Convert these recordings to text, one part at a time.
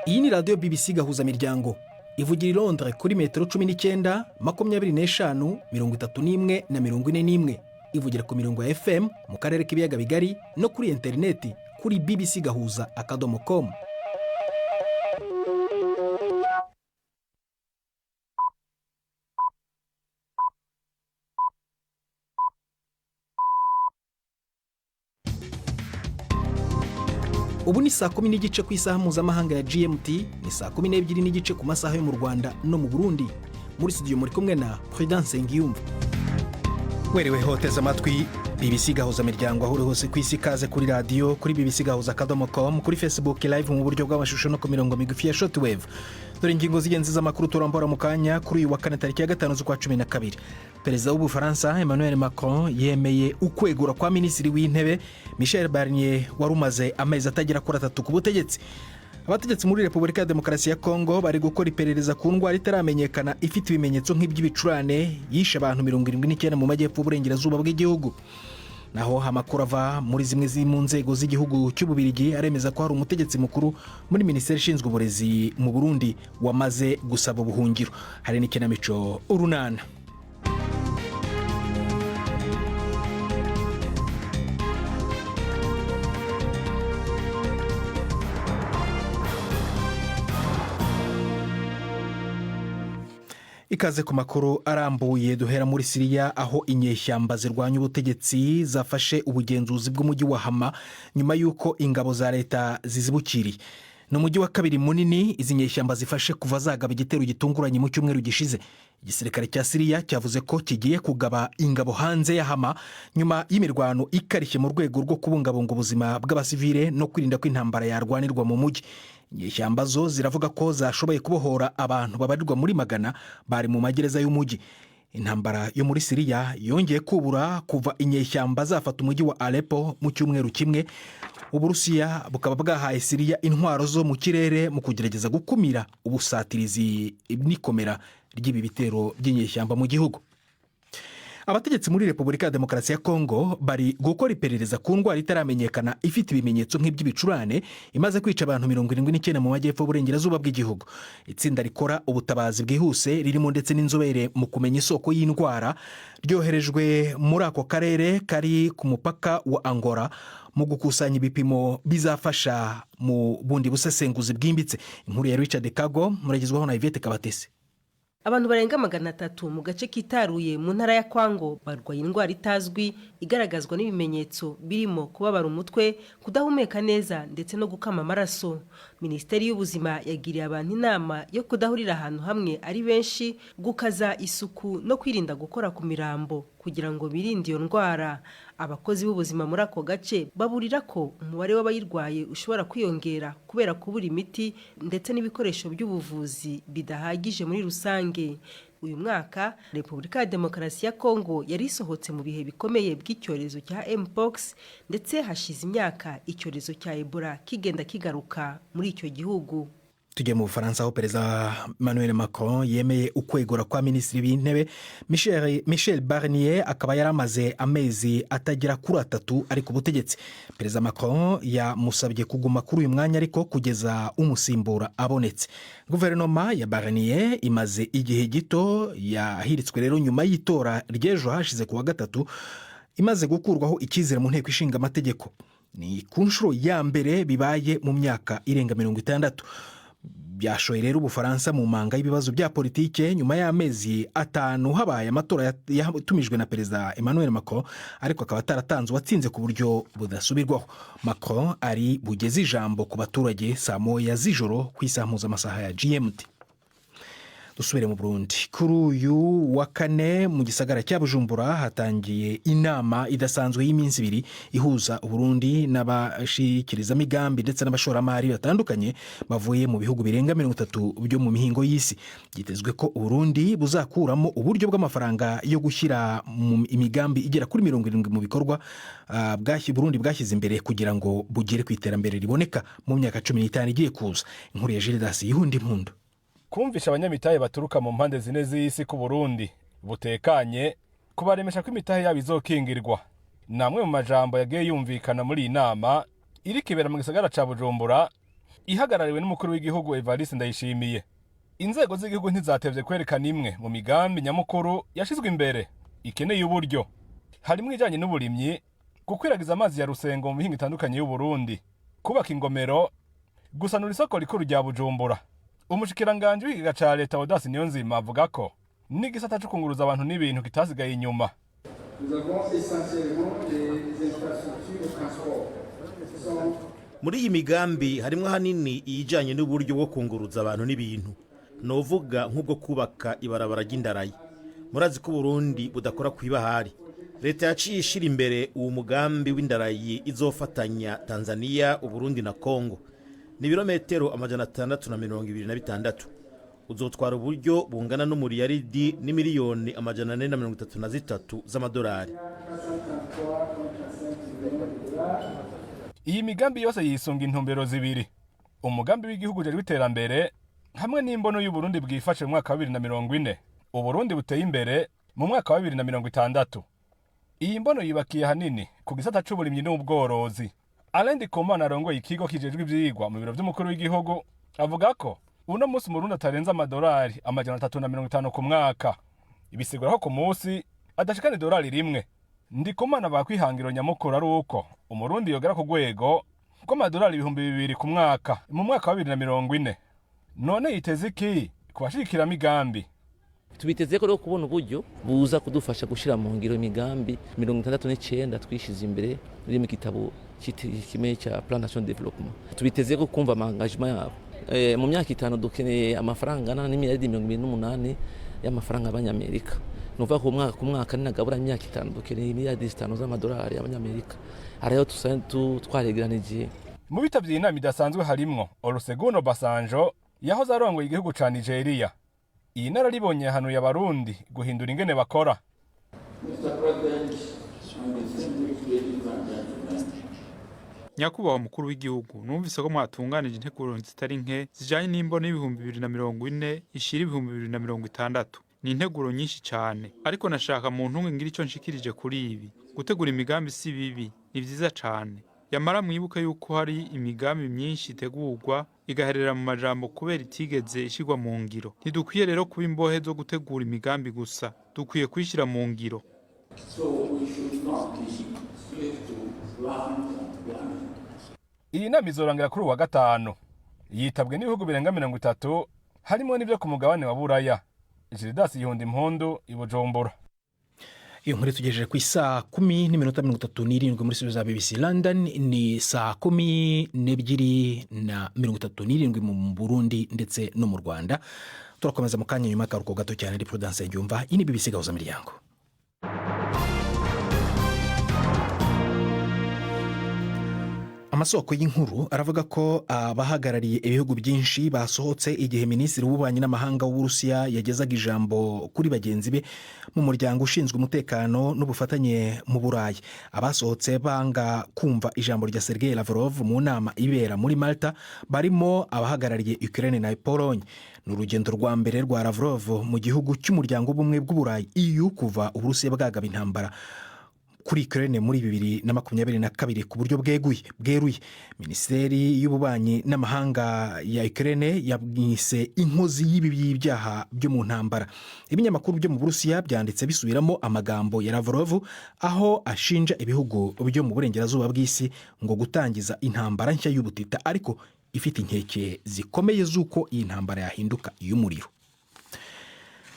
Iyi ni radiyo BBC Gahuzamiryango, ivugira i Londres kuri metero 19, 25, 31 na 41. Ivugira ku mirongo ya FM mu karere k'ibiyaga bigari no kuri interineti kuri bbcgahuza.com. Ubu ni saa 10:30 ku isaha mpuzamahanga ya GMT, ni saa 12:30 ku masaha yo mu Rwanda no mu Burundi. Muri studio muri kumwe na Prudence Ngiyumva. Werewe hoteza amatwi BBC Gahuza Miryango aho uri hose ku isi. Ikaze kuri radiyo, kuri bbcgahuza.com, kuri Facebook Live mu buryo bw'amashusho no ku mirongo migufi ya shortwave. Dore ingingo z'ingenzi z'amakuru turambora mu kanya kuri uyu wa kane, tariki ya 5 z'ukwa 12. Perezida w'Ubufaransa Emmanuel Macron yemeye ukwegura kwa minisitiri w'intebe Michel Barnier wari umaze amezi atagera kuri 3 ku butegetsi. Abategetsi muri Repubulika ya Demokarasi ya Kongo bari gukora iperereza ku ndwara itaramenyekana ifite ibimenyetso nk'iby'ibicurane yishe abantu 79 mu majyepfo y'uburengerazuba bw'igihugu. Naho amakuru ava muri zimwe mu nzego z'igihugu cy'Ububirigi aremeza ko hari umutegetsi mukuru muri minisiteri ishinzwe uburezi mu Burundi wamaze gusaba ubuhungiro. Hari n'ikinamico Urunana. Ikaze ku makuru arambuye. Duhera muri Siriya, aho inyeshyamba zirwanya ubutegetsi zafashe ubugenzuzi bw'umujyi wa Hama nyuma y'uko ingabo za leta zizibukiriye. Ni umujyi wa kabiri munini izi nyeshyamba zifashe kuva zagaba igitero gitunguranye mu cyumweru gishize. Igisirikare cya Siriya cyavuze ko kigiye kugaba ingabo hanze ya Hama nyuma y'imirwano ikarishye, mu rwego rwo kubungabunga ubuzima bw'abasivile no kwirinda ko intambara yarwanirwa mu mujyi. Inyeshyamba zo ziravuga ko zashoboye kubohora abantu babarirwa muri magana bari mu magereza y'umujyi. Intambara yo muri Siriya yongeye kubura kuva inyeshyamba zafata umujyi wa Aleppo mu cyumweru kimwe. Uburusiya bukaba bwahaye Siriya intwaro zo mu kirere mu kugerageza gukumira ubusatirizi n'ikomera ry'ibi bitero by'inyeshyamba mu gihugu. Abategetsi muri Repubulika ya Demokarasi ya Kongo bari gukora iperereza ku ndwara itaramenyekana ifite ibimenyetso nk'iby'ibicurane imaze kwica abantu 79 mu majyepfo y'uburengerazuba bw'igihugu. Itsinda rikora ubutabazi bwihuse ririmo ndetse n'inzobere mu kumenya isoko y'indwara ryoherejwe muri ako karere kari ku mupaka wa Angola mu gukusanya ibipimo bizafasha mu bundi busesenguzi bwimbitse. Inkuru ya Richard Kago muragezwaho na Yvette Kabatesi. Abantu barenga 300 mu gace kitaruye mu ntara ya Kwango barwaye indwara itazwi igaragazwa n'ibimenyetso birimo kubabara umutwe, kudahumeka neza ndetse no gukama amaraso. Minisiteri y'Ubuzima yagiriye abantu inama yo kudahurira ahantu hamwe ari benshi, gukaza isuku no kwirinda gukora ku mirambo kugira ngo birinde iyo ndwara. Abakozi b'ubuzima muri ako gace baburira ko umubare w'abayirwaye ushobora kwiyongera kubera kubura imiti ndetse n'ibikoresho by'ubuvuzi bidahagije muri rusange. Uyu mwaka Repubulika ya Demokarasi ya Kongo yari isohotse mu bihe bikomeye by'icyorezo cya Mpox, ndetse hashize imyaka icyorezo cya Ebola kigenda kigaruka muri icyo gihugu. Tujye mu Bufaransa, aho Perezida Emmanuel Macron yemeye ukwegura kwa minisitiri w'intebe Michel Barnier, akaba yari amaze amezi atagera kuri 3 ari ku butegetsi. Perezida Macron yamusabye kuguma kuri uyu mwanya ariko kugeza umusimbura abonetse. Guverinoma ya Barnier imaze igihe gito yahiritswe rero nyuma y'itora ry'ejo hashize ku wa gatatu, imaze gukurwaho icyizere mu nteko ishinga amategeko. Ni ku nshuro ya mbere bibaye mu myaka irenga 60. Byashoye rero Ubufaransa mu manga y'ibibazo bya politike nyuma y'amezi 5 habaye amatora yatumijwe na Perezida Emmanuel Macron, ariko akaba ataratanze uwatsinze ku buryo budasubirwaho. Macron ari bugeze ijambo ku baturage saa 1 z'ijoro ku isaha mpuzamasaha ya GMT. Dusubire mu Burundi. Kuri uyu wa kane mu gisagara cya Bujumbura hatangiye inama idasanzwe y'iminsi 2 ihuza Uburundi n'abashikirizamigambi ndetse n'abashoramari batandukanye bavuye mu bihugu birenga 30 byo mu mihingo y'isi. Byitezwe ko Uburundi buzakuramo uburyo bw'amafaranga yo gushyira mu imigambi igera kuri 70 mu bikorwa Burundi bwashyize imbere kugira ngo bugere ku iterambere riboneka mu myaka 15 igiye kuza. Inkuru ya Gildas Yihundi Impundu. Kumvisha abanyamitahe baturuka mu mpande zine z'isi ku Burundi butekanye, kubaremesha ko imitahe yabo izokingirwa, ni amwe mu majambo yagiye yumvikana muri iyi nama iriko ibera mu gisagara ca Bujumbura. Ihagarariwe n'umukuru w'igihugu Evariste Ndayishimiye. Inzego z'igihugu ntizatevye kwerekana imwe mu migambi nyamukuru yashizwe imbere ikeneye uburyo, harimwo ijanye n'uburimyi, gukwiragiza amazi ya Rusengo mu mihingo itandukanye y'Uburundi, kubaka ingomero, gusanura isoko rikuru rya Bujumbura. Umushikiranganji w'ikigega ca leta Odasi Niyonzima avuga ko n'igisata co kunguruza abantu n'ibintu kitasigaye inyuma. Nous avons essentiellement les infrastructures de transport. Ce sont Muri iyi migambi harimo ahanini iyijyanye n'uburyo bwo kunguruza abantu n'ibintu, novuga nk'ubwo kubaka ibarabara ry'indarayi. Murazi ko Uburundi budakora ku ibahari. Leta yaciye ishyira imbere uwo mugambi w'indarayi izofatanya Tanzania, Uburundi na Kongo. Ni ibirometero 626. Uzotwara uburyo bungana n'umuriyaridi n'imiliyoni 433 z'amadolari. 433,35 millions de dollars. Iyi migambi yose yisunga intumbero zibiri: umugambi w'igihugu ujejwe iterambere hamwe n'imbono y'Uburundi bwifashe mu mwaka wa 2040, Uburundi buteye imbere mu mwaka wa 2060. Iyi mbono yubakiye hanini ku gisata c'uburimyi n'ubworozi. Alain Ndikumana arongoye ikigo kijejwe ivyigwa mu biro vy'umukuru w'igihugu avuga ko uno munsi Umurundi atarenza amadolari 350 ku mwaka, ibisigura ko ku munsi adashikana idolari rimwe. Ndikumana avuga ko ihangiro nyamukuru ari uko Umurundi yogera ku rwego rw'amadolari 2000 ku mwaka mu mwaka wa 2040. None yiteze iki ku bashigikira migambi? Tubiteze ko rero kubona uburyo buza kudufasha gushyira mu ngiro imigambi 69 twishize imbere iri mu gitabo kimwe cya Plan National Development. Tubiteze ko kumva ama engagement yabo. Mu myaka 5 dukeneye amafaranga angana n'imiliyaridi 28 y'amafaranga y'abanyamerika. Ni ukuvuga ku mwaka ku mwaka, ninagabura imyaka 5, dukeneye miliyaridi 5 z'amadolari y'abanyamerika. Hariho twaregeranije. Mu bitavye iyi nama idasanzwe harimwo Olusegun Obasanjo yahoze arongoye igihugu ca Nigeria. Iyi nararibonye yahanuye Abarundi guhindura ingene bakora. Mr. President and distinguished ladies and gentlemen. Nyakubahwa mukuru w'igihugu, numvise ko mwatunganije integuro zitari nke zijanye n'imbono y'2040 ishira 2060. Ni integuro nyinshi cyane, ariko nashaka mu ntunge ngira icyo nshikirije kuri ibi. Gutegura imigambi si bibi, ni vyiza cyane. Yamara mwibuke yuko hari imigambi myinshi itegurwa igaherera mu majambo kubera itigeze ishirwa mu ngiro. Ntidukwiye rero kuba imbohe zo gutegura imigambi gusa, dukwiye kuyishyira mu ngiro. So we should not be slave to plans and planning. Iyi nama izorangira kuri uwa gatanu. Yitabwe n'ibihugu birenga 30, harimo n'ibyo ku mugabane wa Buraya. Gildas Yihunda Impundu i Bujumbura. Iyo nkuru tugejeje ku isaa 10:37 muri studio za BBC London. Ni saa 12:37 mu Burundi ndetse no mu Rwanda. Turakomeza mu kanya nyuma y'akaruhuko gato cyane. Ari Prudence Yumva, iyi ni BBC Gahuza Miryango. Amasoko y'inkuru aravuga ko abahagarariye ibihugu byinshi basohotse igihe minisitiri w'ububanyi n'amahanga w'Uburusiya yagezaga ijambo kuri bagenzi be mu muryango ushinzwe umutekano n'ubufatanye mu Burayi. Abasohotse banga kumva ijambo rya Sergei Lavrov mu nama ibera muri Malta barimo abahagarariye Ukraine na Pologne. Ni urugendo rwa mbere rwa Lavrov mu gihugu cy'umuryango w'ubumwe bw'Uburayi, EU, kuva Uburusiya bwagaba intambara kuri Ukraine muri 2022 ku buryo bweguye bweruye. Minisiteri y'ububanyi n'amahanga ya Ukraine yamwise inkozi y'ibibi y'ibyaha byo mu ntambara. Ibinyamakuru byo mu Burusiya byanditse bisubiramo amagambo ya Lavrov, aho ashinja ibihugu byo mu burengerazuba bw'isi ngo gutangiza intambara nshya y'ubutita, ariko ifite inkeke zikomeye z'uko iyi ntambara yahinduka iy'umuriro.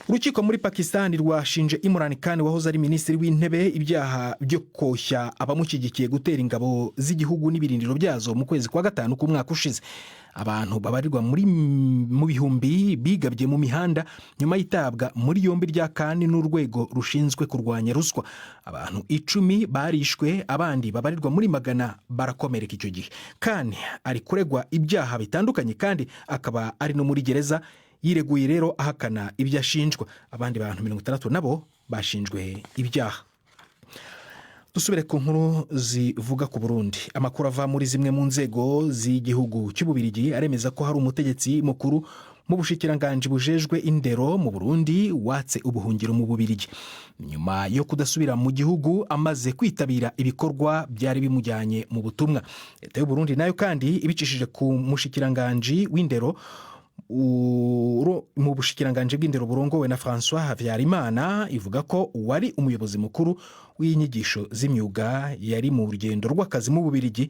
Urukiko muri Pakistan rwashinje Imran Khan wahoze ari minisitiri w'intebe ibyaha byo koshya abamushyigikiye gutera ingabo z'igihugu n'ibirindiro byazo mu kwezi kwa gatanu k'umwaka ushize. Abantu babarirwa muri mu bihumbi bigabye mu mihanda nyuma y'itabwa muri yombi rya Khan n'urwego rushinzwe kurwanya ruswa. Abantu 10 barishwe, abandi babarirwa muri magana barakomereka. Icyo gihe Khan ari kuregwa ibyaha bitandukanye kandi akaba ari no muri gereza. Yireguye rero ahakana ibyo ashinjwa. Abandi bantu 60 nabo bashinjwe ibyaha. Dusubire ku nkuru zivuga ku Burundi. Amakuru ava muri zimwe mu nzego z'igihugu cy'Ububirigi aremeza ko hari umutegetsi mukuru mu bushikiranganji bujejwe indero mu Burundi watse ubuhungiro mu Bubirigi nyuma yo kudasubira mu gihugu amaze kwitabira ibikorwa byari bimujyanye mu butumwa. Leta y'u Burundi nayo kandi ibicishije ku mushikiranganji w'indero, mu bushikiranganji bw'indero burongowe na François Habyarimana, ivuga ko uwari umuyobozi mukuru w'inyigisho z'imyuga yari mu rugendo rw'akazi mu Bubirigi,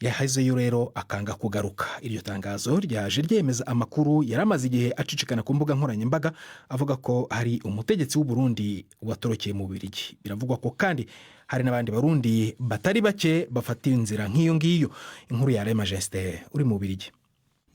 yahezeyo rero akanga kugaruka. Iryo tangazo ryaje ryemeza amakuru yari amaze igihe acicikana ku mbuga nkoranyambaga avuga ko hari umutegetsi w'u Burundi watorokeye mu Bubirigi. Biravugwa ko kandi hari n'abandi Barundi batari bake bafata inzira nk'iyo ngiyo. Inkuru ya Rema Majesté uri mu Bubirigi.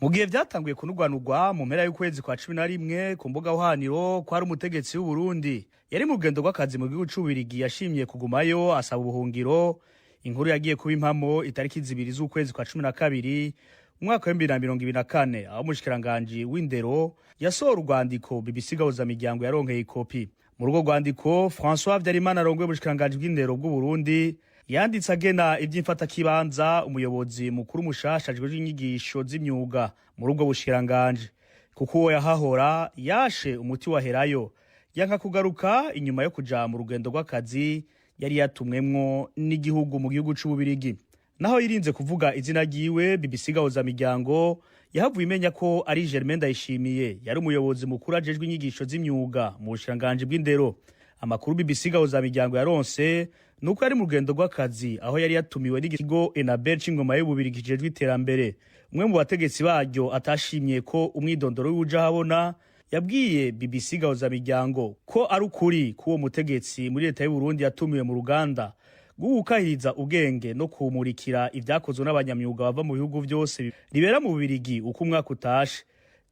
Mu gihe byatanguye kunugwanugwa mu mpera y'ukwezi kwa 11 ku mbuga hwaniro ko hari umutegetsi w'u Burundi yari mu rugendo rw'akazi mu gihugu c'Ububirigi yashimye kugumayo asaba ubuhungiro, inkuru yagiye kuba impamo itariki 2 z'ukwezi kwa 12 umwaka wa 2024, aho umushikiranganji w'indero yasohora urwandiko BBC Gahuzamiryango yaronkeye ikopi. Muri urwo rwandiko, François Habyarimana arongoye ubushikiranganji bw'indero bw'u Burundi yanditse agena iby'imfatakibanza umuyobozi mukuru mushasha ajejwe inyigisho z'imyuga muri ubwo bushikiranganji, kuko uwo yahahora yashe umuti waherayo yanka kugaruka inyuma yo kuja mu rugendo rw'akazi yari yatumwemwo n'igihugu mu gihugu c'Ububirigi. Naho yirinze kuvuga izina ryiwe, BBC Gahuzamiryango yahavuye imenya ko ari Germain Ndayishimiye yari umuyobozi mukuru ajejwe inyigisho z'imyuga mu bushikiranganji bw'indero. Amakuru BBC Gahuzamiryango yaronse nuko yari mu rugendo rw'akazi aho yari yatumiwe n'ikigo Enabel c'ingoma y'Ububirigi kijejwe iterambere. Umwe mu bategetsi baryo atashimye ko umwidondoro w'uja habona yabwiye BBC Gahuzamiryango ko ari ukuri k'uwo mutegetsi muri leta y'u Burundi yatumiwe mu ruganda rw'ugukahiriza ubwenge no kumurikira ibyakozwe n'abanyamyuga bava mu bihugu byose ribera mu Bubirigi uko umwaka utashe,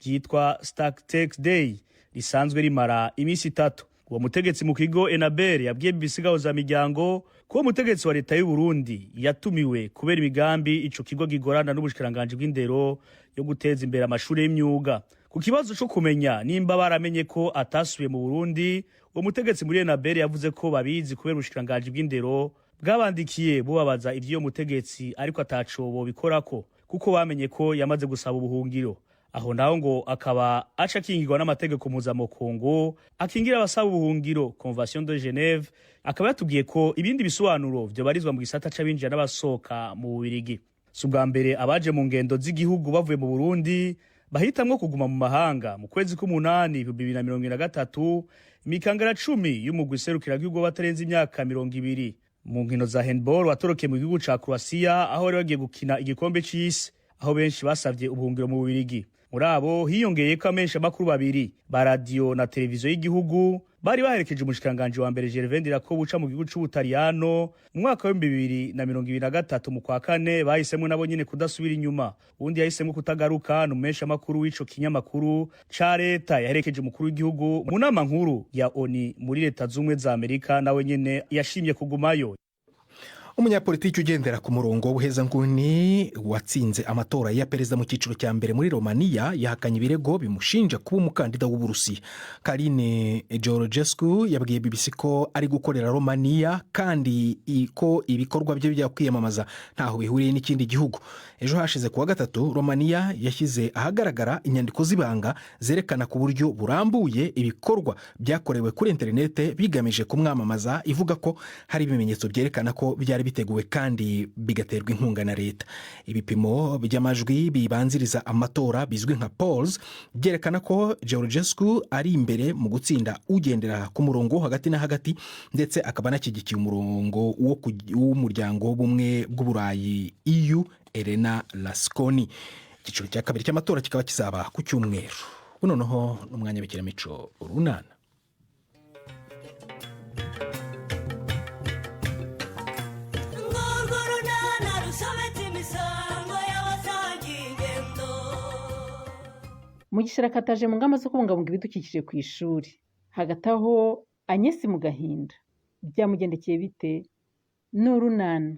ryitwa Startech Day, risanzwe rimara iminsi 3. Uwo mutegetsi mu kigo Enabel yabwiye BBC Gahuzamiryango ko uwo mutegetsi wa leta y'u Burundi yatumiwe kubera imigambi ico kigo gigorana n'ubushikiranganji bw'indero yo guteza imbere amashuri y'imyuga. Ku kibazo co kumenya nimba baramenye ko atasubiye mu Burundi, uwo mutegetsi muri Enabel yavuze ko babizi kubera ubushikiranganji bw'indero bwabandikiye bubabaza ivy'uyo mutegetsi, ariko ataco bobikorako kuko bamenye ko yamaze gusaba ubuhungiro. Aho naho ngo akaba aca akingirwa n'amategeko mpuzamakungu akingira abasaba ubuhungiro, Convention de Genève. Akaba yatubwiye ko ibindi bisobanuro vyobarizwa mu gisata c'abinjira n'abasohoka mu Bubirigi. Si ubwa mbere abaje mu ngendo z'igihugu bavuye mu Burundi bahitamwo kuguma mu mahanga. Mu kwezi k'umunani 2023, imikangara 10 y'umugwi serukiragihugu w'abatarenze imyaka 20 mu nkino za handball watorokeye mu gihugu ca Croatia aho bari bagiye gukina igikombe c'isi, aho benshi basavye ubuhungiro mu Bubirigi. Muri abo hiyongeyeko amenshi amakuru babiri ba radiyo na televiziyo y'igihugu bari baherekeje umushikiranganji wa mbere Gervais Ndirakobuca mu gihugu c'Ubutaliyano mu mwaka wa 2023 mu kwa kane, bahisemwo nabo nyene kudasubira inyuma. Uwundi yahisemwo kutagaruka ni umumenyesha makuru w'ico kinyamakuru ca leta yaherekeje umukuru w'igihugu mu nama nkuru ya ONU muri Leta Z'Ubumwe za Amerika, nawe nyene yashimye kugumayo. Umunyapolitiki ugendera ku murongo w'ubuhezanguni watsinze amatora ya perezida mu cyiciro cya mbere muri Romania yahakanye ibirego bimushinja kuba umukandida w'Uburusiya. Călin Georgescu yabwiye BBC ko ari gukorera Romania kandi ko ibikorwa bye bya kwiyamamaza ntaho bihuriye n'ikindi gihugu. Ejo hashize kuwa gatatu, Romania yashyize ahagaragara inyandiko z'ibanga zerekana ku buryo burambuye ibikorwa byakorewe kuri interinete bigamije kumwamamaza, ivuga ko hari ibimenyetso byerekana ko byari biteguwe kandi bigaterwa inkunga na leta. Ibipimo by'amajwi bibanziriza amatora bizwi nka polls byerekana ko Georgescu ari imbere mu gutsinda ugendera ku murongo wo hagati na hagati, ndetse akaba anashyigikiye umurongo w'umuryango w'Ubumwe bw'Uburayi, EU, Elena Lasconi. Icyiciro cya kabiri cy'amatora kikaba kizaba ku cyumweru. Noneho n'umwanya w'ikinamico Urunana. Urwo runana rusobetse imisango y'abasangiye ingendo. Mugisha arakataje mu ngamba zo kubungabunga ibidukikije ku ishuri. Hagati aho Agnes mu gahinda, byamugendekeye bite? Ni Urunana.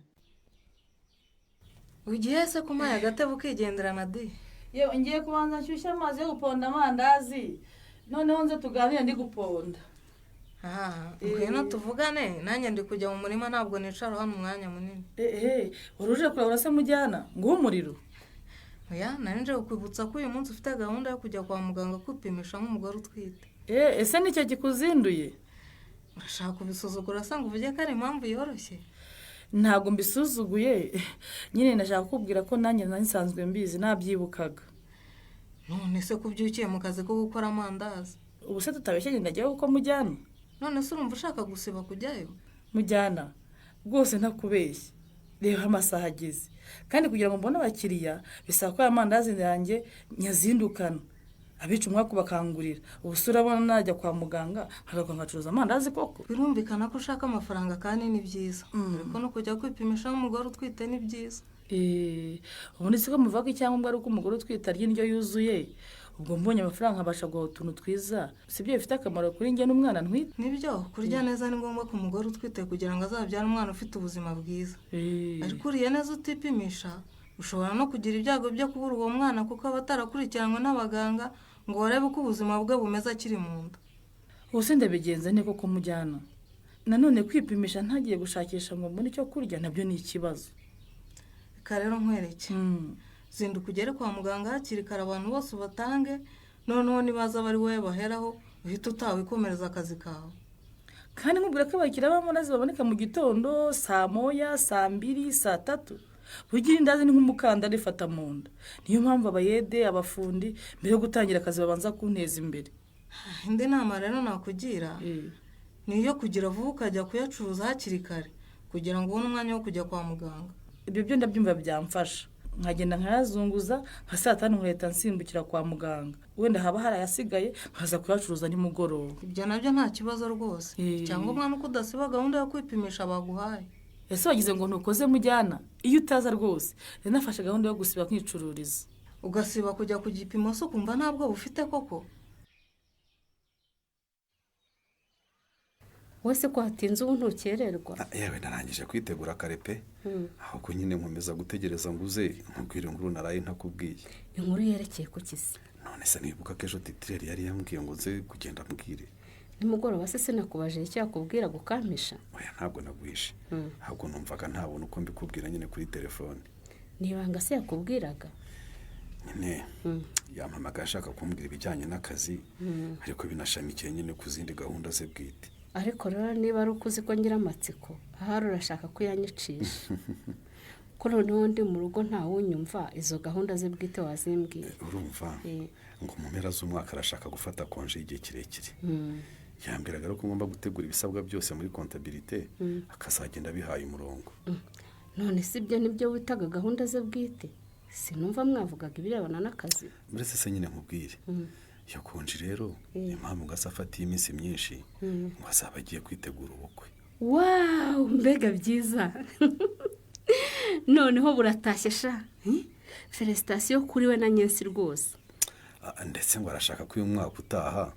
Ugiye se kumpaye agatebe ukigendera na di? Yewe, ngiye kubanza nshyushye amazi yo guponda amandazi, noneho nze tuganire ndi guponda. Aha, ngwino tuvugane, nanjye ndi kujya mu murima, ntabwo nicara hano umwanya munini. Ehe, wari uje kurabura se mujyana nguhe umuriro? Oya, nari nje kukwibutsa ko uyu munsi ufite gahunda yo kujya kwa muganga kwipimisha nk'umugore utwite. Ese nicyo gikuzinduye? Urashaka kubisuzugura se ngo uvuge ko ari impamvu yoroshye? Ntabwo mbisuzuguye, nyine nashaka kukubwira ko nanjye nsanzwe mbizi, nabyibukaga. None se ko ubyukiye mu kazi ko gukora amandazi? Ubu se tutabeshye ndajyayo kuko mujyana? None se urumva ushaka gusiba kujyayo? Mujyana rwose ntakubeshye, reba amasaha ageze, kandi kugira ngo mbone abakiriya bisaba ko aya mandazi yanjye nyazindukana, abica umwaku bakangurira. Ubu se urabona najya kwa muganga nkagaruka nkacuruza amandazi koko? Birumvikana ko ushaka amafaranga kandi ni byiza, ariko no kujya kwipimisha nk'umugore utwite ni byiza. Ubundi siko muvuga ko icyangombwa ari uko umugore utwite arya indyo yuzuye. Ubwo mbonye amafaranga nkabasha guhaha utuntu twiza, si byo bifite akamaro kuri njye n'umwana ntwite? Nibyo, kurya neza ni ngombwa ku mugore utwite kugira ngo azabyare umwana ufite ubuzima bwiza. Ariko uriye neza utipimisha ushobora no kugira ibyago byo kubura uwo mwana, kuko aba atarakurikiranwe n'abaganga ngo barebe uko ubuzima bwe bumeze akiri mu nda. Ubu se ndabigenza nte koko mujyana? Nanone kwipimisha ntagiye gushakisha ngo mbone icyo kurya nabyo ni ikibazo. Reka rero nkwereke, zinduka ugere kwa muganga hakiri kare, abantu bose ubatange, noneho nibaza bari wowe baheraho uhite utaha wikomereza akazi kawe. Kandi nkubwira ko abakiriya b'amandazi baboneka mu gitondo, saa 1, saa 2, saa 3. Burya irindazi ni nk'umukandara rifata mu nda, niyo mpamvu abayede, abafundi mbere yo gutangira akazi babanza kunteza imbere. Indi nama rero nakugira ni iyo kugira vuba ukajya kuyacuruza hakiri kare kugira ngo ubone umwanya wo kujya kwa muganga. Ibyo byo ndabyumva byamfasha, nkagenda nkayazunguza nka saa 5 nkahita nsimbukira kwa muganga, wenda haba hari ayasigaye nkaza kuyacuruza nimugoroba. Ibyo nabyo nta kibazo rwose, cyangwa umwana uko udasiba gahunda yo kwipimisha baguhaye. Ese wagize ngo ntukoze mujyana? Iyo utaza rwose rero nafashe gahunda yo gusiba nkicururiza. Ugasiba kujya ku gipimo se ukumva ntabwo bufite koko? Wese ko hatinze ubu ntukererwa? Yewe narangije kwitegura kare pe, ahubwo nyine nkomeza gutegereza ngo uze nkubwire inkuru naraye ntakubwiye. Inkuru yerekeye ku kisi? None se nibuka ko ejo titireri yari yambwiye ngo nze kugenda ambwire. Nimugoroba se sinakubajije icyo yakubwira gukampisha? Oya ntabwo nagwishe, ahubwo numvaga ntabona uko mbikubwira nyine kuri telefone. Ni ibanga se yakubwiraga? Nyine yampamagaye ashaka kumbwira ibijyanye n'akazi, ariko binashamikiye nyine ku zindi gahunda ze bwite. Ariko rero niba ari uko uzi ko ngira amatsiko, ahari urashaka ko yanyicisha. Ko noneho ndi mu rugo ntawunyumva, izo gahunda ze bwite wazimbwiye. Urumva ngo mu mpera z'umwaka arashaka gufata konje y'igihe kirekire. Yambwiraga ko ngomba gutegura ibisabwa byose muri kontabilite, akazagenda abihaye umurongo. None si ibyo nibyo witaga gahunda ze bwite? Sinumva mwavugaga ibirebana n'akazi. Uretse se nyine nkubwire, iyo konje rero ni impamvu ngo afatiye iminsi myinshi, ngo azaba agiye kwitegura ubukwe. Wawu, mbega byiza! Noneho buratashye sha. Felicitasiyo kuri we na Nyensi rwose. Ndetse ngo arashaka ko uyu mwaka utaha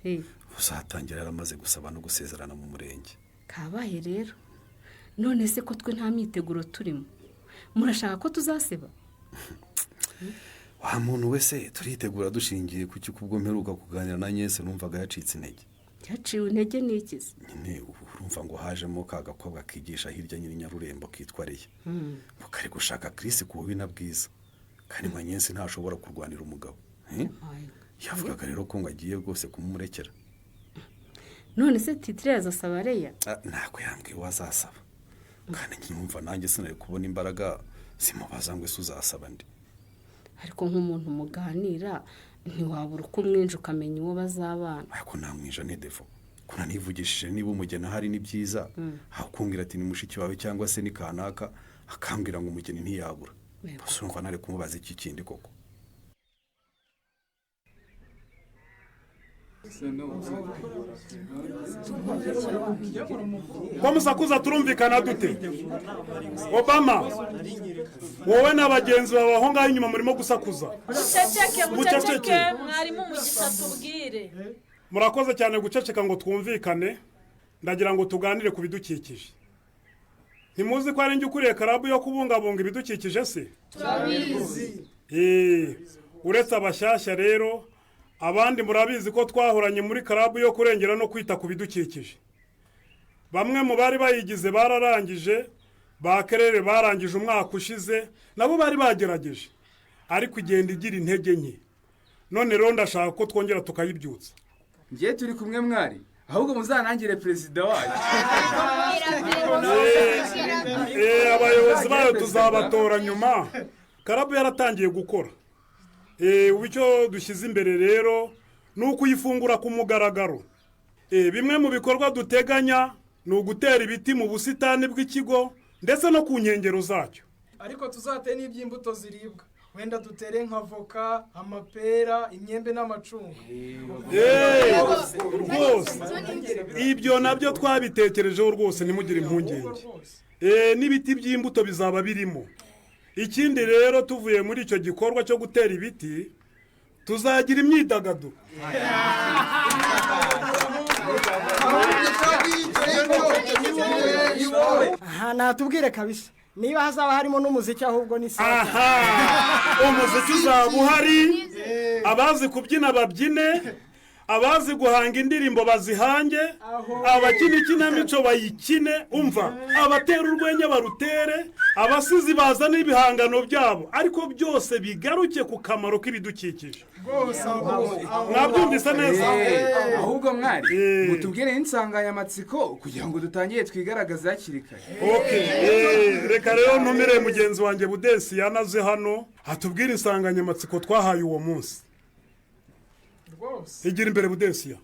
uzatangira yaramaze gusaba no gusezerana mu murenge. Kabaye rero. None se ko twe nta myiteguro turimo, murashaka ko tuzaseba? Wa muntu wese turitegura dushingiye ku cyo kubwo mperuka kuganira na Nyensi numvaga yacitse intege. Yaciwe intege n'ikize? Nyine urumva ngo hajemo ka gakobwa kigisha hirya nyiri Nyarurembo kitwa Reya, ngo kari gushaka Chris ku bubi na bwiza, kandi ngo Nyensi ntashobora kurwanira umugabo. Yavugaga rero ko ngo agiye rwose kumumurekera. None se titire azasaba Reya? Ntabwo yambwiye uwo azasaba, kandi nyumva nanjye sinari kubona imbaraga zimubaza ngo ese uzasaba ndi. Ariko nk'umuntu muganira ntiwabura uko umwinja ukamenya uwo bazabana. Ariko namwinja ni defo, ko nanivugishije niba umugeni ahari ni byiza, aho kumbwira ati ni mushiki wawe cyangwa se ni kanaka, akambwira ngo umugeni ntiyabura. Gusa urumva nari kumubaza iki kindi koko? Ko musakuza turumvikana dute? Obama, wowe n'abagenzi bawe aho ngaho inyuma murimo gusakuza. Muceceke, muceceke, mwarimu Mugisha tubwire. Murakoze cyane guceceka ngo twumvikane. Ndagira ngo tuganire ku bidukikije. Ntimuzi ko ari njye ukuriye karabu yo kubungabunga ibidukikije se? Turabizi. Uretse abashyashya rero, abandi murabizi ko twahoranye muri karabu yo kurengera no kwita ku bidukikije. Bamwe mu bari bayigize bararangije, ba Kerere barangije umwaka ushize, nabo bari bagerageje. Ariko igenda igira intege nke. None rero ndashaka ko twongera tukayibyutsa. Ngiye turi kumwe mwari, ahubwo muzanangire perezida wayo. Abayobozi bayo tuzabatora nyuma. Karabu yaratangiye gukora. Ubu icyo dushyize imbere rero ni ukuyifungura ku mugaragaro. Bimwe mu bikorwa duteganya ni ugutera ibiti mu busitani bw'ikigo ndetse no ku nkengero zacyo. Ariko tuzate n'iby'imbuto ziribwa, wenda dutere nka voka, amapera, imyembe n'amacunga. Rwose ibyo nabyo twabitekerejeho rwose, ntimugire impungenge. N'ibiti by'imbuto bizaba birimo. Ikindi rero tuvuye muri icyo gikorwa cyo gutera ibiti, tuzagira imyidagaduro. Aha natubwire kabisa niba hazaba harimo n'umuziki ahubwo ni sawa. Aha umuziki uzaba uhari, abazi kubyina babyine, abazi guhanga indirimbo bazihange, abakina ikinamico bayikine, umva abatera urwenya barutere, abasizi bazana ibihangano byabo, ariko byose bigaruke ku kamaro k'ibidukikije. Mwabyumvise neza? Ahubwo mwari mutubwire insanganyamatsiko kugira ngo dutangire twigaragaze hakiri kare. Reka rero ntumire mugenzi wanjye Budesi yanaze hano atubwire insanganyamatsiko twahaye uwo munsi. Igira imbere Budesiya.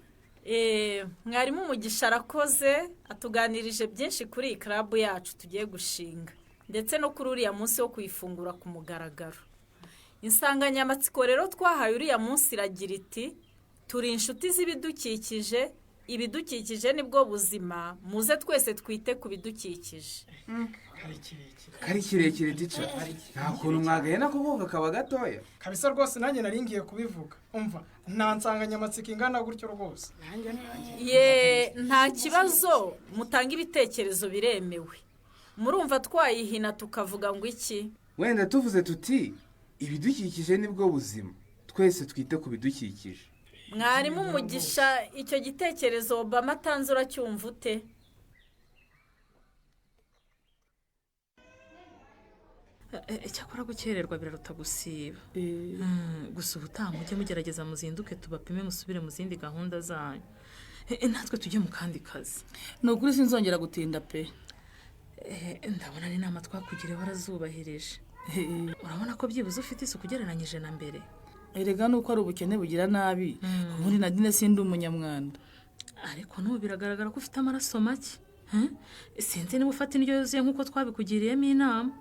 Mwarimu Mugisha arakoze, atuganirije byinshi kuri iyi club yacu tugiye gushinga ndetse no kuri uriya munsi wo kuyifungura ku mugaragaro. Insanganyamatsiko rero twahaye uriya munsi iragira iti: turi inshuti z'ibidukikije, ibidukikije nibwo buzima, muze twese twite ku bidukikije. Kari kirekire tica, nta kuntu mwagahena koko kakaba gatoya kabisa rwose. Nanjye nari ngiye kubivuga, umva nta nsanganyamatsiko ingana gutyo rwose. Ye, nta kibazo, mutanga ibitekerezo biremewe. Murumva twayihina tukavuga ngo iki? Wenda tuvuze tuti ibidukikije nibwo buzima, twese twite ku bidukikije. Mwarimu Mugisha, icyo gitekerezo Obama atanze uracyumva ute? Icyakora gukererwa biraruta gusiba. Gusa ubutaha mujye mugerageza muzinduke tubapime musubire mu zindi gahunda zanyu, natwe tujye mu kandi kazi. Ni ukuri sinzongera gutinda pe. Ndabona n'inama twakugiriye warazubahirije. Urabona ko byibuze ufite isuku ugereranyije na mbere. Erega nuko ari ubukene bugira nabi, ubundi Nadine sindi umunyamwanda. Ariko n'ubu biragaragara ko ufite amaraso make. Sinzi niba ufata indyo yuzuye nk'uko twabikugiriyemo inama.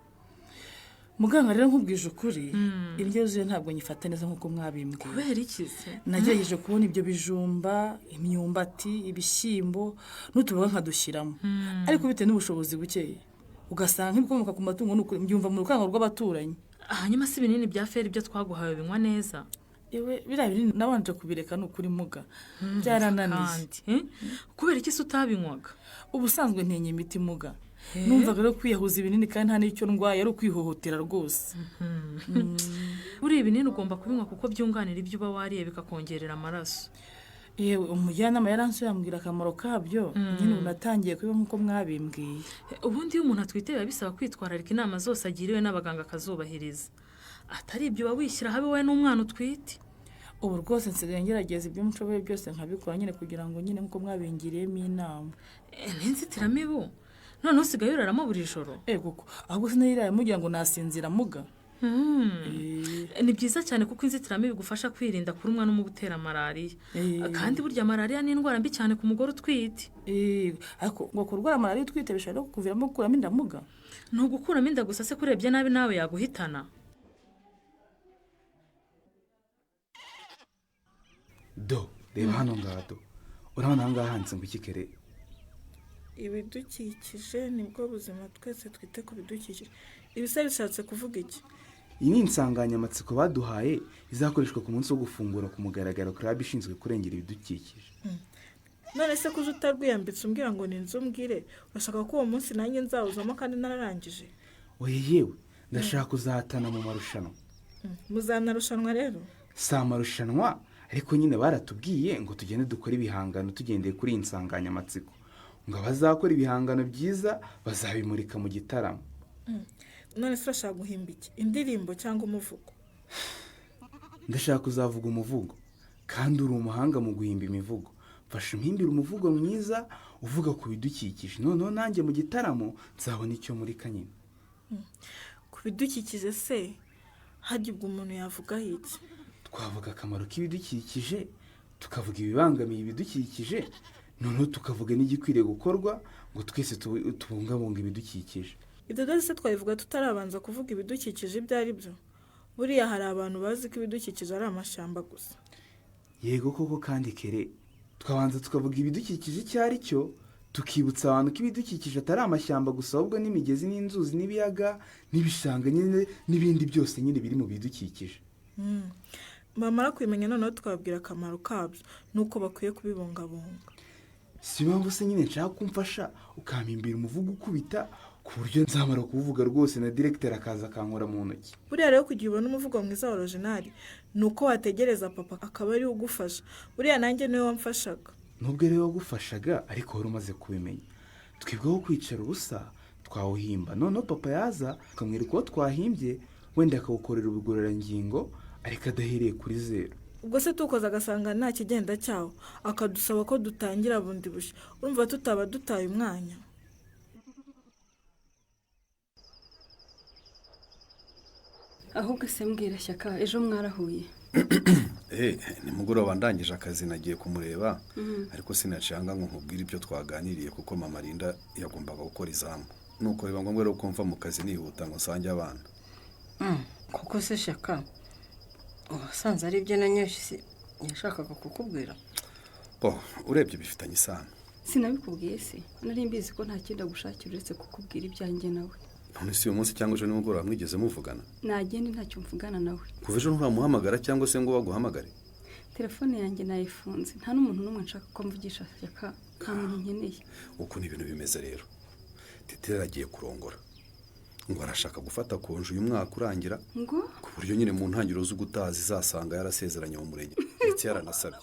Muganga rero nkubwije ukuri, indyo yuzuye ntabwo nyifata neza nk'uko mwabimbwiye. Kubera iki se? Nagerageje kubona ibyo bijumba, imyumbati, ibishyimbo n'utuboga nkadushyiramo, ariko bitewe n'ubushobozi buke ugasanga nk'ibikomoka ku matungo n'ukuri mbyumva mu rukango rw'abaturanyi. Hanyuma si ibinini bya feri ibyo twaguhaye binywa neza? Ewe biriya binini nabanje kubireka ni ukuri muga, byarananiye. Kubera iki se utabinywaga? Ubusanzwe ntinya imiti muga. Numvaga rero kwiyahuza ibinini kandi nta n'icyo ndwaye ari ukwihohotera rwose. Buriya ibinini ugomba kubinywa kuko byunganira ibyo uba wariye bikakongerera amaraso. Yewe umujyanama yaransuye ambwira akamaro kabyo, nyine ubu natangiye kubiba nk'uko mwabimbwiye. Ubundi iyo umuntu atwite biba bisaba kwitwararika inama zose agiriwe n'abaganga akazubahiriza, atari ibyo uba wishyira habe wowe n'umwana utwite. Ubu rwose nsigaye ngerageza ibyo nshoboye byose nkabikora nyine kugira ngo nyine nk'uko mwabingiriyemo inama. N'inzitiramibu none usigaye uraramo buri joro? Ego, ahubwo sinayiraye mugira ngo nasinzira muga. Ni byiza cyane kuko inzitiramibu igufasha kwirinda kurumwa n'umubu utera malariya. Kandi burya malariya ni indwara mbi cyane ku mugore utwite. Ariko ngo kurwara malariya utwite bishobora no kukuviramo gukuramo inda muga? Ni ugukuramo inda gusa se kurebye nabi nawe yaguhitana. Do, reba hano ngaha do. Urabona aha ngaha handitse ngo iki kere? Ibidukikije nibwo buzima, twese twite ku bidukikije. Ibisa bishatse kuvuga iki? Iyi ni insanganyamatsiko baduhaye izakoreshwa ku munsi wo gufungura ku mugaragaro club ishinzwe kurengera ibidukikije. None se kuko utarwiyambitse umbwira ngo ni inzu umbwire, urashaka ko uwo munsi nanjye nzawuzamo kandi nararangije? Oye yewe, ndashaka kuzahatana mu marushanwa. Muzanarushanwa rero? Si amarushanwa, ariko nyine baratubwiye ngo tugende dukore ibihangano tugendeye kuri iyi nsanganyamatsiko, ngo abazakora ibihangano byiza bazabimurika mu gitaramo. None se urashaka guhimba iki? Indirimbo cyangwa umuvugo? Ndashaka kuzavuga umuvugo kandi uri umuhanga mu guhimba imivugo. Mfasha umpimbire umuvugo mwiza uvuga ku bidukikije, noneho nanjye mu gitaramo nzabona icyo muri kanyine. Ku bidukikije se hajya ubwo umuntu yavuga iki? Twavuga akamaro k'ibidukikije, tukavuga ibibangamiye ibidukikije, noneho tukavuga n'igikwiriye gukorwa ngo twese tubungabunge ibidukikije. Ibyo byose twabivuga tutarabanza kuvuga ibidukikije ibyo ari byo. Buriya hari abantu bazi ko ibidukikije ari amashyamba gusa. Yego koko, kandi kere twabanza tukavuga ibidukikije icyo ari cyo, tukibutsa abantu ko ibidukikije atari amashyamba gusa, ahubwo n'imigezi n'inzuzi n'ibiyaga n'ibishanga nyine n'ibindi byose nyine biri mu bidukikije. Bamara kubimenya noneho tukababwira akamaro kabyo n'uko bakwiye kubibungabunga. Si impamvu se nyine nshaka kumfasha ukampimbira umuvugo ukubita, ku buryo nzamara kuwuvuga rwose na diregiteri akaza akankora mu ntoki. Buriya rero kugira ubone umuvugo mwiza wa orojinari ni uko wategereza papa akaba ariwe ugufasha. Buriya nanjye niwe wamfashaga. Nubwo ariwe wagufashaga ariko wari umaze kubimenya. Twebweho kwicara ubusa twawuhimba, noneho papa yaza akamwereka uwo twahimbye, wenda akawukorera ubugororangingo ariko adahereye kuri zeru. Ubwo se tukoze agasanga nta kigenda cyawo, akadusaba ko dutangira bundi bushya, urumva tutaba dutaye umwanya. Ahubwo se mbwira Shyaka, ejo mwarahuye? Nimugoroba ndangije akazi nagiye kumureba, ariko sinacanga ngo nkubwire ibyo twaganiriye kuko mama Linda yagombaga gukora izamu. Nuko biba ngombwa rero ko mva mu kazi nihuta ngo nsange abana. Kuko se Shyaka wasanze ari ibyo na Nyashisi yashakaga kukubwira? Bo urebye bifitanye isano. Sinabikubwiye se, nari mbizi ko nta kindi agushakira uretse kukubwira ibyanjye nawe. None si uyu munsi cyangwa ejo nimugoroba mwigeze muvugana? Nagende ntacyo mvugana nawe. Kuva ejo nturamuhamagara cyangwa se ngo baguhamagare? Telefone yanjye nayifunze, nta n'umuntu n'umwe nshaka ko mvugisha Shyaka, nta muntu nkeneye. Ukuntu ibintu bimeze rero, Tetera agiye kurongora, ngo arashaka gufata konje uyu mwaka urangira, ngo ku buryo nyine mu ntangiriro z'ugutaha zizasanga yarasezeranye mu murenge ndetse yaranasabye.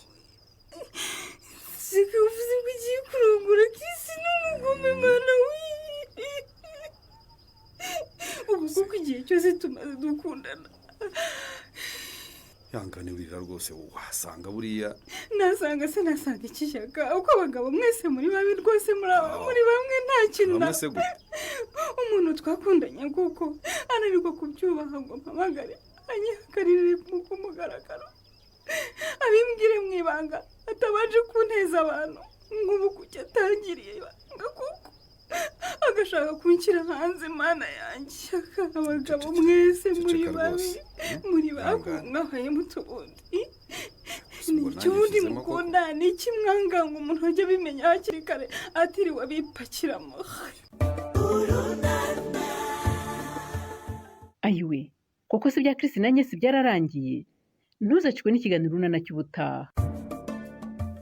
Shyaka uvuze ngo ugiye kurongora kisi n'umugome mana we. Ubu kuko igihe cyose tumaze dukundana. Yangane urira rwose, wasanga buriya. Nasanga se nasanga iki Shyaka, uko abagabo mwese muri babi rwose muri bamwe nta kintu na umuntu twakundanye kuko ananirwa kubyubaha ngo mpamagare anyihakarire ku mugaragaro, abimbwire mu ibanga atabanje kunteza abantu, nk'ubu kuki atangiriye ibanga kuko agashaka kunshyira hanze. Mana yanjye Shyaka, abagabo mwese muri babi, muri bakungahaye mutubundi ni undi mukunda ni iki mwanga ngo umuntu ajye abimenya hakiri kare atiriwe abipakiramo. Ayiwe koko se bya Chris na Agnes byararangiye? Ntuzacikwe n'ikiganiro Urunana cy'ubutaha.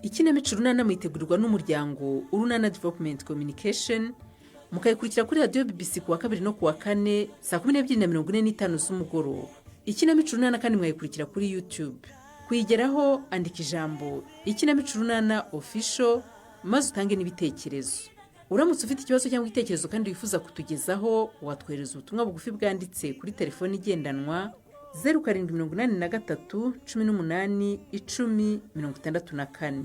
Ikinamico Urunana mwitegurirwa n'umuryango Urunana Development Communication, mukayikurikira kuri radiyo BBC kuwa kabiri no kuwa kane saa 12:45 z'umugoroba. Ikinamico Urunana kandi mwayikurikira kuri YouTube. Kuyigeraho andika ijambo Ikinamico Urunana Official maze utange n'ibitekerezo. Uramutse ufite ikibazo cyangwa igitekerezo kandi wifuza kutugezaho, watwohereza ubutumwa bugufi bwanditse kuri telefoni igendanwa 0783 18 10 64.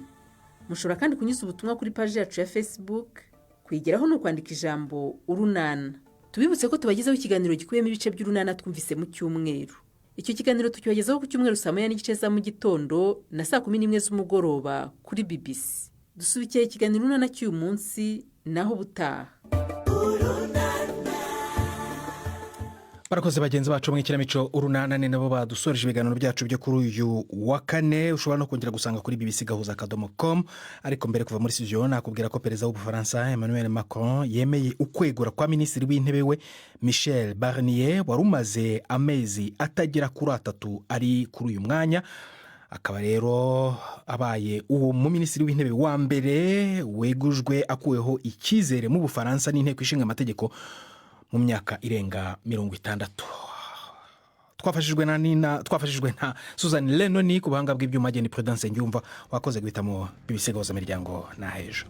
Mushobora kandi kunyuza ubutumwa kuri paji yacu ya Facebook. Kuyigeraho ni ukwandika ijambo Urunana. Tubibutse ko tubagezaho ikiganiro gikubiyemo ibice by'Urunana twumvise mu cyumweru. Icyo kiganiro tukibagezaho ku cyumweru saa 1:30 za mu gitondo na saa 11 z'umugoroba kuri BBC. Dusubikiye ikiganiro Urunana cy'uyu munsi, naho ubutaha. Barakoze bagenzi bacu mu ikinamico Urunana, ni nabo badusoreje ibiganiro byacu byo kuri uyu wa kane. Ushobora no kongera gusanga kuri bbc.com. Ariko mbere kuva muri studio nakubwira ko perezida w'Ubufaransa Emmanuel Macron yemeye ukwegura kwa minisitiri w'intebe we Michel Barnier wari umaze amezi atagera kuri 3 ari kuri uyu mwanya. Akaba rero abaye uwo mu minisitiri w'intebe wa mbere wegujwe akuweho icyizere mu Bufaransa n'inteko ishinga amategeko mu myaka irenga 60. Twafashijwe na Nina, twafashijwe na Susan Lenoni ku buhanga bw'ibyuma, Ageni Prudence Ngyumva wakoze guhitamo BBC Gahuza Miryango na hejo.